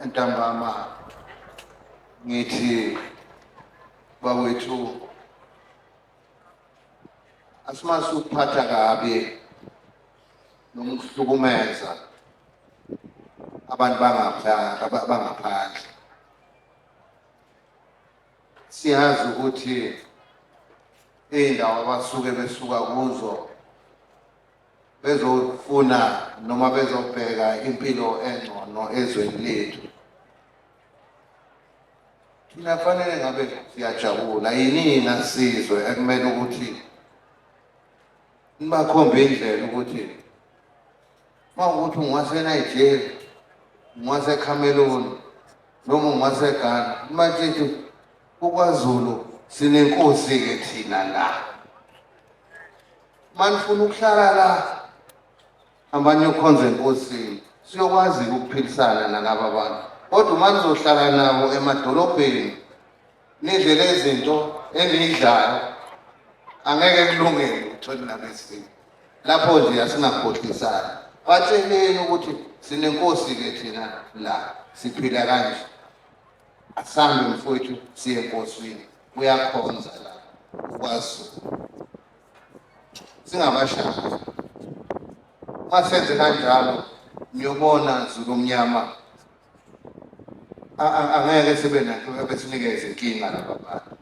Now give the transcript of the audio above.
Ntambama ngithi bakwethu asimase ukuphatha kabi noma ukuhlukumeza abantu bangaphandle. Siyazi ukuthi iy'ndawo abasuke besuka kuzo bezofuna noma bezobheka impilo engcono ezweni lethu. Thina kufanele ngabe siyajabula, yinina sizwe ekumele ukuthi nibakhombe indlela ukuthi uma ukuthi ungowaseNigeria, ungowaseCameroon noma ungowaseGhana, nibatshethe kuKwaZulu sinenkosi-ke thina la. Uma nifuna ukuhlala la, hambani niyokhonza enkosini, siyokwazi ukuphilisana nalaba bantu. Kodwa uma nizohlala nabo emadolobheni nidle lezi zinto eniyidlayo, angeke kulungele ukuthola nabesimo. Lapho nje asingakhohlisani, batsheleni ukuthi sinenkosi-ke thina la, siphila kanje. Asambe mfowethu siye enkosini, uyakhonza la kwaZulu. Singabashaya. Uma senze kanjalo niyobona Zulu omnyama, angeke sibe nakho besinikeze inkinga laba bantu.